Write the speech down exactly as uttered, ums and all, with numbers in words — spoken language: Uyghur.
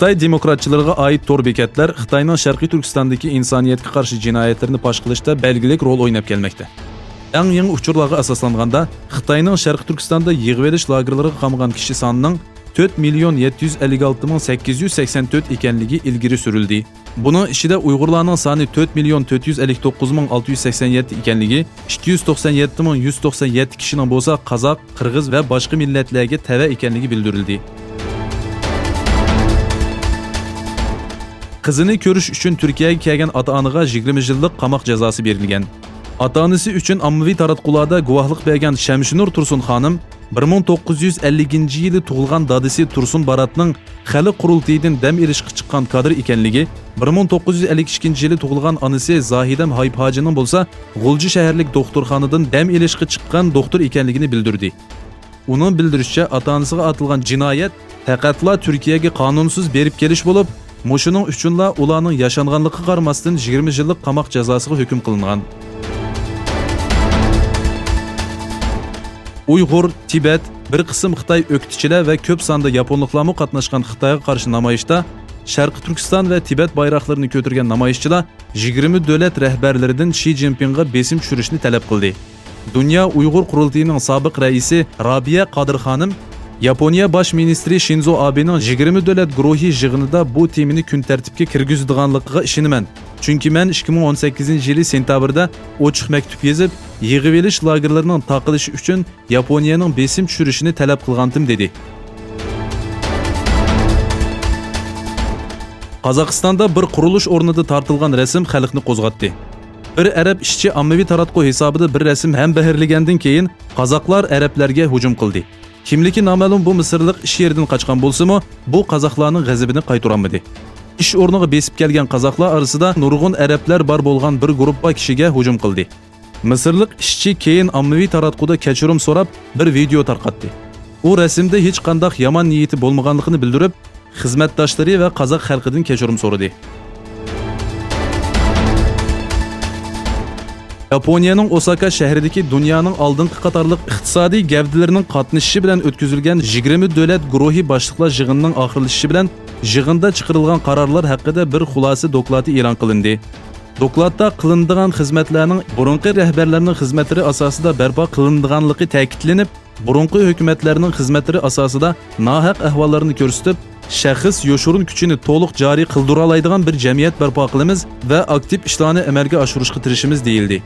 خىتاي دېموكراتچىلىرىغا ئائىت تور بېكەتلەر خىتاينىڭ شەرقىي تۈركىستاندىكى ئىنسانىيەتكە قارشى جىنايەتلىرىنى پاش قىلىشتا بەلگىلىك رول ئويناپ كەلمەكتە. ئەڭ يېڭى ئۇچۇرلارغا ئاساسلانغاندا، خىتاينىڭ شەرقىي تۈركىستاندا يىغىۋېلىش لاگېرلىرىغا قامىغان كىشى سانىنىڭ تۆت مىليون يەتتە يۈز ئەللىك ئالتە مىڭ سەككىز يۈز سەكسەن تۆت ئىكەنلىكى ئىلگىرى سۈرۈلدى. بۇنىڭ ئىچىدە ئۇيغۇرلارنىڭ سانى تۆت مىليون تۆت يۈز ئەللىك توققۇز مىڭ ئالتە يۈز سەكسەن يەتتە ئىكەنلىكى، ئىككى يۈز توقسان يەتتە مىڭ يۈز توقسان يەتتە كىشىنىڭ بولسا قازاق، قىرغىز ۋە باشقا مىللەتلەرگە تەۋە ئىكەنلىكى بىلدۈرۈلدى. قىزىنى كۆرۈش ئۈچۈن تۈركىيەگە كەلگەن ئاتا-ئانىغا يىگىرمە يىللىق قاماق جازاسى بېرىلگەن. ئاتا-ئانىسى ئۈچۈن ئاممىۋى تاراتقۇلاردا گۇۋاھلىق بەرگەن شەمشىنۇر تۇرسۇن خانىم بىر مىڭ توققۇز يۈز ئەللىكىنچى يىلى تۇغۇلغان دادىسى تۇرسۇن باراتنىڭ خەلق قۇرۇلتىيىدىن دەم ئېلىشقا چىققان كادىر ئىكەنلىكى، بىر مىڭ توققۇز يۈز ئەللىك ئىككىنچى يىلى تۇغۇلغان ئانىسى زاھىدەم ھايپ ھاجىنىڭ بولسا غۇلجا شەھەرلىك دوختۇرخانىدىن دەم ئېلىشقا چىققان دوختۇر ئىكەنلىكىنى بىلدۈردى. ئۇنىڭ بىلدۈرۈشىچە، ئاتا-ئانىسىغا ئاتىلغان جىنايەت پەقەتلا تۈركىيەگە قانۇنسىز بېرىپ كېلىش بولۇپ، مۇشۇنىڭ ئۈچۈنلا ئۇلارنىڭ ياشانغانلىقىغا قارىماستىن، يىگىرمە يىللىق قاماق جازاسىغا ھۆكۈم قىلىنغان. ئۇيغۇر، تىبەت، بىر قىسىم خىتاي ئۆكتىچىلەر ۋە كۆپ ساندا ياپونلۇقلارمۇ قاتناشقان خىتايغا قارشى نامايىشتا شەرقىي تۈركىستان ۋە تىبەت بايراقلىرىنى كۆتۈرگەن نامايىشچىلار يىگىرمە دۆلەت رەھبەرلىرىدىن شى جىنپىڭغا بېسىم چۈشۈرۈشنى تەلەپ قىلدى. دۇنيا ئۇيغۇر قۇرۇلتىيىنىڭ سابىق رەئىسى رابىيە قادىر خانىم ياپونىيە باش مىنىستىرى شىنزو ئابېنىڭ يىگىرمە دۆلەت گۇرۇھى يىغىنىدا بۇ تېمىنى كۈن تەرتىپكە كىرگۈزىدىغانلىقىغا ئىشىنىمەن، چۈنكى مەن ئىككى مىڭ ئون سەككىزىنچى يىلى سېنتەبىردە ئوچۇق مەكتۇپ يېزىپ، يىغىۋېلىش لاگېرلىرىنىڭ تاقىلىشى ئۈچۈن ياپونىيەنىڭ بېسىم چۈشۈرۈشىنى تەلەپ قىلغانتىم، دېدى. قازاقىستاندا بىر قۇرۇلۇش ئورنىدا تارتىلغان رەسىم خەلقنى قوزغاتتى. بىر ئەرەب ئىشچى ئاممىۋى تاراتقۇ ھېسابىدا بىر رەسىم ھەمبەھىرلىگەندىن كېيىن، قازاقلار ئەرەبلەرگە ھۇجۇم قىلدى. كىملىكى نامەلۇم بۇ مىسىرلىق ئىش يېرىدىن قاچقان بولسىمۇ، بۇ قازاقلارنىڭ غەزىپىنى قايتۇرالمىدى. ئىش ئورنىغا بېسىپ كەلگەن قازاقلار ئارىسىدا نۇرغۇن ئەرەبلەر بار بولغان بىر گۇرۇپپا كىشىگە ھۇجۇم قىلدى. مىسىرلىق ئىشچى كېيىن ئاممىۋى تاراتقۇدا كەچۈرۈم سوراپ، بىر ۋىدېئو تارقاتتى. ئۇ رەسىمدە ھېچقانداق يامان نىيىتى بولمىغانلىقىنى بىلدۈرۈپ، خىزمەتداشلىرى ۋە قازاق خەلقىدىن كەچۈرۈم سورىدى. ياپونىيەنىڭ ئوساكا شەھىرىدىكى دۇنيانىڭ ئالدىنقى قاتارلىق ئىقتىسادىي گەۋدىلىرىنىڭ قاتنىشىشى بىلەن ئۆتكۈزۈلگەن يىگىرمە دۆلەت گۇرۇھى باشلىقلار يىغىنىنىڭ ئاخىرلىشىشى بىلەن، يىغىندا چىقىرىلغان قارارلار ھەققىدە بىر خۇلاسە دوكلاتى ئېلان قىلىندى. دوكلاتتا قىلىنىدىغان خىزمەتلەرنىڭ بۇرۇنقى رەھبەرلەرنىڭ خىزمەتلىرى ئاساسىدا بەرپا قىلىنىدىغانلىقى تەكىتلىنىپ، بۇرۇنقى ھۆكۈمەتلەرنىڭ خىزمەتلىرى ئاساسىدا ناھەق ئەھۋاللارنى كۆرسىتىپ، شەخس يوشۇرۇن كۈچىنى تولۇق جارى قىلدۇرالايدىغان بىر جەمئىيەت بەرپا قىلىمىز ۋە ئاكتىپ ئىشلارنى ئەمەلگە ئاشۇرۇشقا تىرىشىمىز، دېيىلدى.